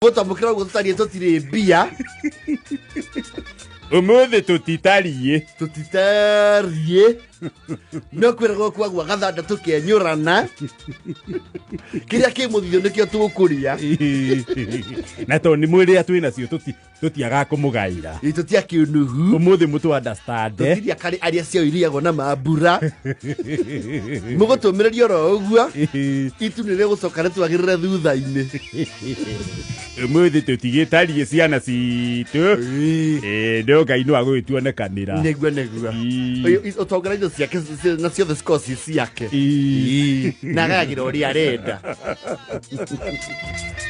Gũtamũkĩra ũguo tũtariĩ tũtirĩ mbia. Ũmũthĩ tũtitariĩ. Tũtitariĩ no kwĩragwo kwagua gathanda tũkenyũrana kĩrĩa kĩ mũthithũ nĩkĩo tũkũrĩa. Na tondũ nĩ mwĩrĩa twĩ nacio tũtiagaga kũmũgaĩra. Ĩ, tũtiakĩũnũhu. Ũmũthĩ mũtũ understand. Tũtiria karĩ arĩa ciao iriagwo na mambura mũgũtũmĩrĩria oro ũguo itu nĩ rĩgũcoka rĩtwagĩrĩre thutha-inĩ. Ũmũthĩ tũtigĩtariĩ ciana citũ. Ĩ, no Ngai no agũgĩtuonekanĩra. Nĩguo nĩguo. Ĩ. Ũtonga na indo ciake na ciothe cikorwo ci ciake. Ĩ. Na agayagĩra ũrĩa arenda.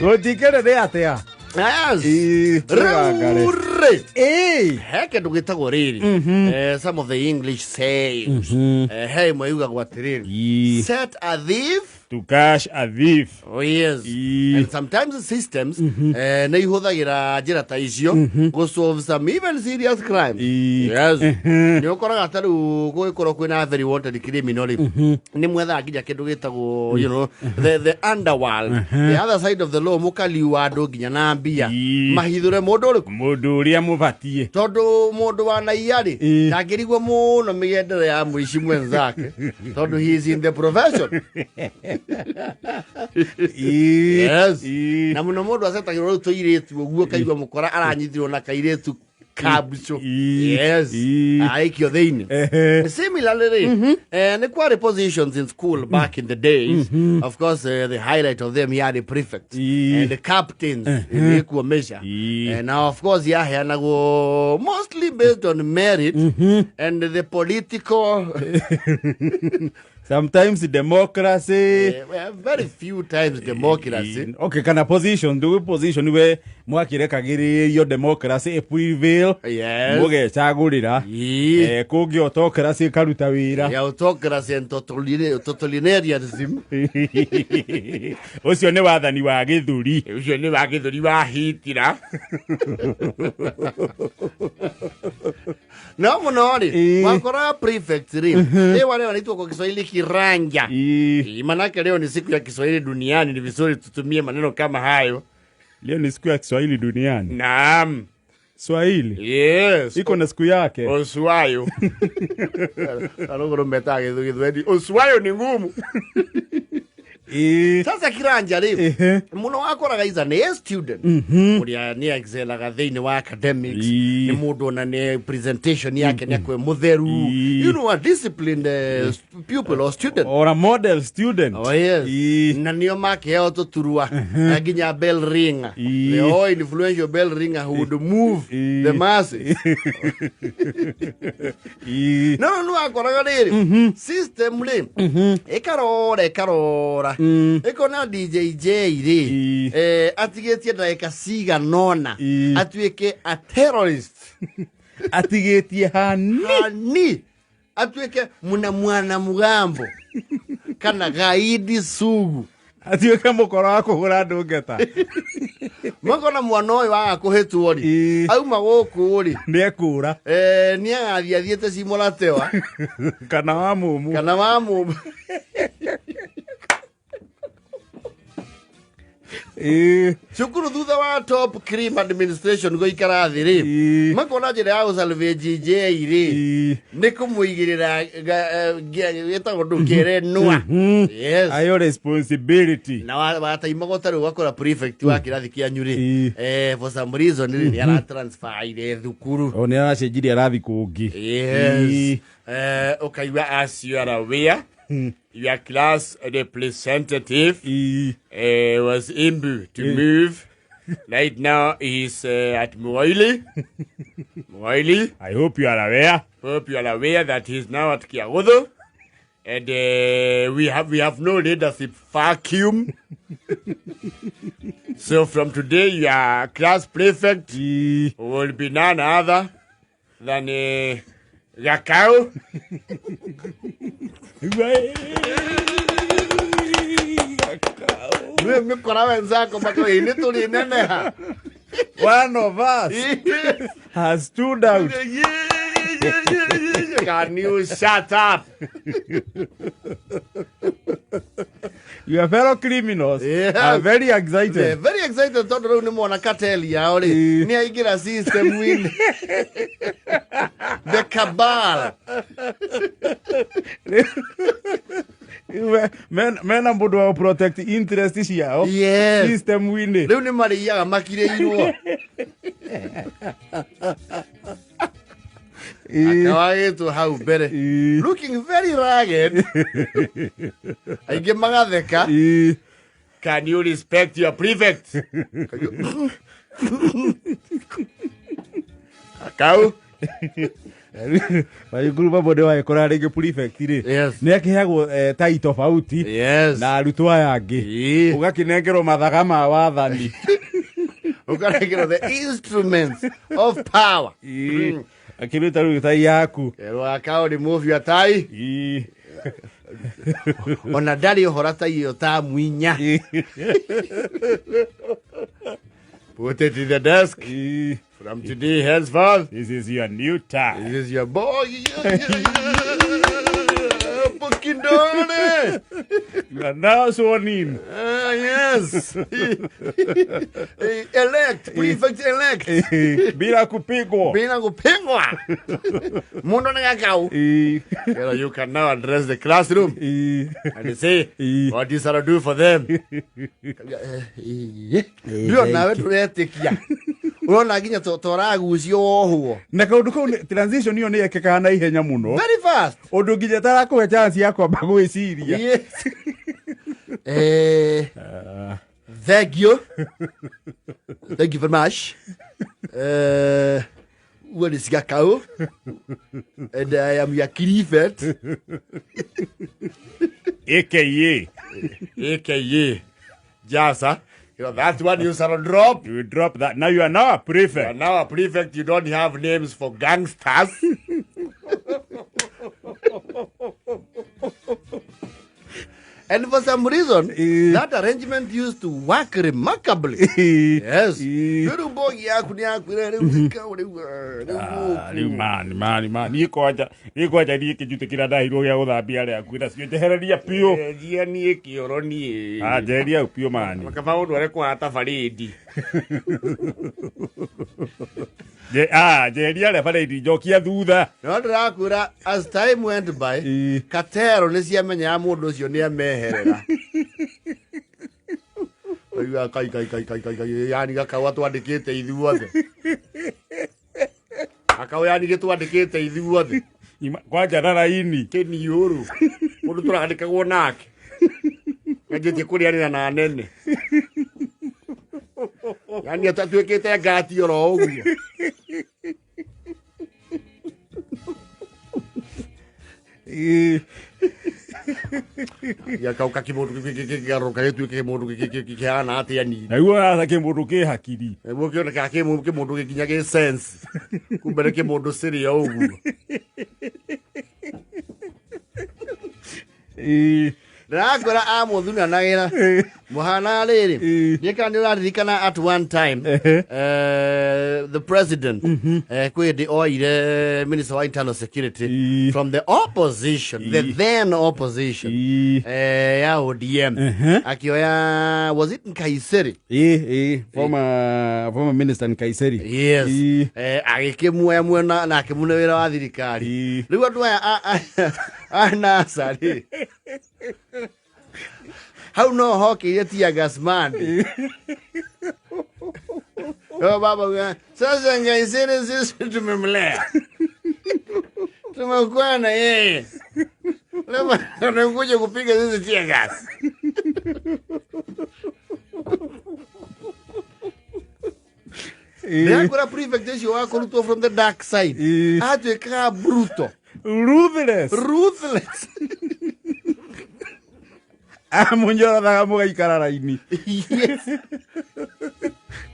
Gũtikĩrĩ nĩ atĩa? Yes. Ĩ, tũgangare. Rĩu rĩ Ĩ. he kĩndũ gĩtagwo rĩrĩ, some of the English sayings, he ĩmwe yugagwo atĩrĩrĩ, Ĩ. set a thief To cash a thief. Oh, yes. Ĩ. And sometimes the systems nĩ ihũthagĩra njĩra ta icio gũ solve some even serious crime. Ĩ. Yes. Nĩ ũkoraga ta rĩu gũgĩkorwo kwĩna very wanted criminal rĩ, nĩ mwethaga nginya kĩndũ gĩtagwo the underworld, the other side of the law, mũkaliwa andũ nginya na mbia Ĩ. mahithũre mũndũ ũrĩkũ. Mũndũ ũrĩa mũbatiĩ. Tondũ mũndũ wa naiya rĩ, Ĩ. ndangĩrigwo mũno mĩgendere ya mũici mwenzake tondũ he is in the profession. Ĩ. Yes. Ĩ. Na mũno mũndũ acetagĩrwo rĩu tũirĩtu ũguo kaigua mũkora aranyitirwo na kairĩtu kambuco. Ĩ. Yes. Ĩ. Aikio thĩinĩ. Ehe. Similarly rĩ, nĩ kwarĩ positions in school back in the days. Of course, the highlight of them yarĩ prefect Ĩ. and the captains in equal measure. Ĩ. Now of course yaheanagwo mostly based on merit and the political Sometimes democracy. Well, very few times democracy. Okay, kana position ndũgĩ position we mwakĩrekagĩrĩrio democracy ĩ prevail. Yes. Mũgecagũrĩra. Ĩ. Kũngĩ autocracy ĩkaruta wĩra. Ya autocracy and totalitarianism. Ũcio nĩ wathani wa gĩthũri. Ũcio nĩ wa gĩthũri wa Hitler. No mũno rĩ, Ĩ. wakora prefect rĩ, ĩ wale wanaitwa kwa Kiswahili kiranja. Ĩ. Ĩ, manake leo ni siku ya Kiswahili duniani, ni vizuri tutumie maneno kama hayo. Leo ni siku ya Kiswahili duniani. Naam. Swahili Yes. iko na siku yake. Oswayo. Arogoro metaga Gĩthwaili. Oswayo ni ngumu. Ĩ. Sasa kiranja rĩ, Ehe. mũno wakoraga is an A student ũrĩa nĩ excelaga thĩinĩ wa academics, Ĩ. nĩ mũndũ ona nĩ presentation yake nĩ akwe mũtheru, Ĩ. a disciplined pupil or student. Or a model student. Oh, yes. Ĩ. Na nĩo makĩheo tũturwa na nginya bell ringer, Ĩ. the all influential bell ringer who would move Ĩ. the masses. Ĩ. No no wakoraga rĩrĩ system rĩ ĩkarora ĩkarora ĩkona DJJ rĩ, Ĩ. atigĩtie ndagĩka ciganona Ĩ. atuĩke a terrorist. Atigĩtie hani. Hani atuĩke muna mwana mugambo kana gaidi sugu. Atuĩke mũkora wa kũhũra andũ ngeta. Makona mwana ũyũ waga kũhĩtwo rĩ, Ĩ. auma gũkũ rĩ, nĩ ekũra. Nĩ agathiĩ athiĩte cimoratewa kana wa mũmũ. Kana wa mũmũ. Ĩ. Cukuru thutha wa top cream administration gũikara thĩ rĩ, Ĩ. makona njĩra ya gũsalvage J rĩ Ĩ. nĩ kũmũigĩrĩra gĩtagwo ndũ kĩrenwa. Yes. Ayo responsibility. Na wataimagwo ta rĩu ũgakora prefect wa kĩrathi kĩanyu rĩ, Ĩ. for some reason rĩ, nĩ aratransferire thukuru. O nĩ aracenjirie arathi kũngĩ. Yes. Ĩ. Ũkaigua as you are aware, your class representative Ĩ. was able to move. Right now he's at Moili. Moili. I hope you are aware. Hope you are aware that he's now at Kiagodho. And we have no leadership vacuum. So from today, your class prefect Ĩ. will be none other than Gakao. Mĩkora wenzako makoini tũrĩ neneha. One of us has stood out. Can you shut up? Your fellow criminals Yes. are very excited. They're very excited tondå rä u nä mona kateli yao rä nä aingä ra system-inĩ. The cabal. Mena mũndũ wa protect interest ciao Yes. system-inĩ. Rä u nä marä iaga makirä irwo akawagä two hau mbere looking very rugged, aingä magatheka. Can you respect your prefect? Akau. Mathukuru mamwe nĩ wagĩkora rĩngĩ prefect rĩ Yes. nĩ akĩheagwo tai tofauti Yes. na arutwo aya angĩ, Ĩĩ. ũgakĩnengerwo mathaga ma wathani. Ũkarengerwo the instruments of power. Ĩĩ. Akĩruta rĩu tai yaku. Kerwo akau, remove your tie. Ĩĩ. Ona ndarĩ ũhora tai ĩyo ta mwinya. Put it in the desk. Ĩĩ. From today henceforth, This is your new tie. this is your boy. Bukindone. You are now sworn in. Ah, yes. Elect, prefect elect. Bila kupigwa. Bila kupingwa. Mundu nĩ gakau. Ĩĩ. You can now address the classroom Ĩĩ. and say Ĩĩ. what this shall do for them. Ndio nawe tũretĩkia. Ũrona nginya toragucio wohwo. Na kaũndũ kau transition ĩyo nĩ yekĩkaga na ihenya mũno Very fast. ũndũ nginya tarakũhe chance ya kwamba gwĩciria. Yes. Thank you. Thank you very much. What is Gakao? And I am your prefect, AKA aka Jasa. You know, that one you shall drop. You drop that. Now you are now a You are prefect. now a prefect. You don't have names for gangsters. And for some reason, that arrangement used to work remarkably. Yes. Rĩu mbogi yaku nĩ yakwĩra rĩu thika rĩu rĩu Rĩu mani mani mani niĩ kwanja niĩ kwanja niĩ kĩnjutĩ kĩrĩa ndahirwo gĩa gũthambia arĩa akuĩ nacio njehereria biũ. Njia niĩ kĩoro niĩ. Ah, njehereria hau biũ mani. Kaba ũndware kwa barĩndi. Njeheria arĩa barĩndi njokia thutha. No ndĩrakwĩra as time went by, katero nĩ ciamenyaga mũndũ ũcio nĩ ameherera. Oiga kai kai kai kai kai kai yani gakau atwandĩkĩte ithuothe. Gakau yani gĩtwandĩkĩte ithuothe. Kwanja na raini. Kĩniũrũ. Mũndũ tũrandĩkagwo nake. Anjĩtie kũrĩanĩra na anene. Yani atuĩkĩte ngati oro ũguo. Gakau kakĩmũndũ kĩgarũrũka gĩtuĩke kĩmũndũ kĩhana atĩa nini. Naguo aca kĩmũndũ kĩ hakiri. Nĩguo kĩonekaga kĩmũndũ gĩkinya gĩ sense. Kumbe nĩ kĩmũndũ cĩrĩ o ũguo. Ndĩrakwĩra amũthunanagĩra mũhana rĩrĩ niĩ kana nĩ ũraririkana at one time the president kwĩ hĩndĩ oire minister wa internal security from the opposition, the then opposition ya ODM, akĩoya, was it Nkaiseri? Ĩĩ, former minister Nkaiseri. Yes. Agĩkĩmuoya mwena na akĩmune wĩra wa thirikari. Rĩu andũ aya a NASA rĩ hau no hokĩire tear man. Yo baba sasa Nkaiseri sisi tumemlea, tumekuwa na yeye, leo anakuja kupiga sisi tear gas. Ndĩrakwĩra prefect ũcio wa kũrutwo from the dark side atuĩkaga brutal. Ruthless. Ruthless. Amũnyorothaga mũgaikara raini. Yes.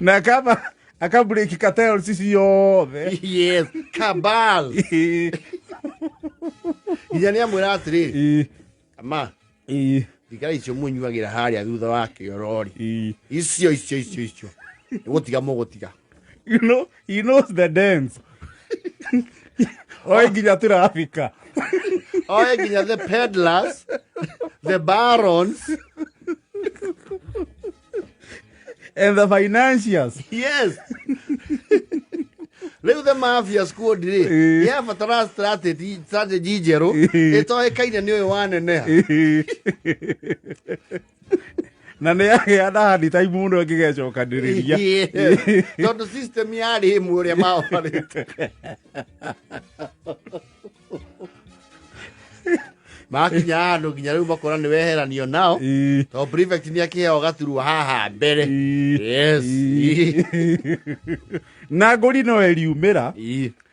Na akamba akabreak cartels ciothe. Yes, cabal. Nginya nĩ amwĩra atĩrĩ, ama thigara icio mũnyuagĩra harĩa thutha wa kĩoro-rĩ, icio icio icio icio nĩ gũtiga mũgũtiga. You know, he knows the dance. Oe nginya tũrafika. Oe nginya the peddlers, the barons. And the financiers. Yes, rĩu the mafia squad rĩ yabatara strategy njerũ ĩtoĩkaine nĩ ũyũ waneneha. Na nä yagä na handi time må no ĩngĩgecokanä rä ria. Yes. Tondũ system yarĩ ĩmwe ũrĩa maobarĩte makinya handũ nginya rĩu makona nĩ weheranio nao, tondũ prefect nĩ akĩheo gaturwa haha mbere. Yes. Na ngũri no ĩriumä ra.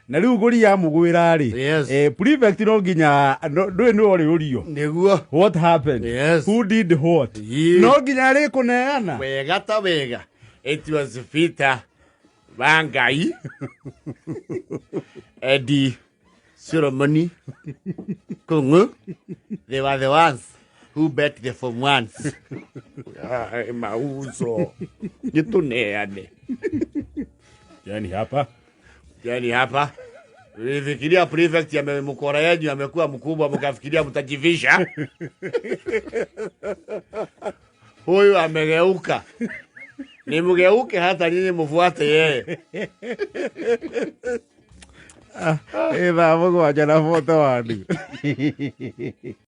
Na rĩu ngũri yamũgwĩra rĩ, prefect no nginya ndũĩ nĩ ũrĩ ũrio. Nĩguo. What happened? Yes. Who did what? No nginya arĩ kũneana. Wega ta wega, it was Peter Wangai, Eddie Solomoni Kungu. They were the ones who bet the form ones. Ai, mauzo nituneane. Yani hapa. Yani hapa nilifikiria prefect amemkora yenyu amekuwa mkubwa, mkafikiria mtajivisha. Huyu amegeuka, ni mgeuke hata nyinyi mfuate yeye. Ĩ thaa 7:41.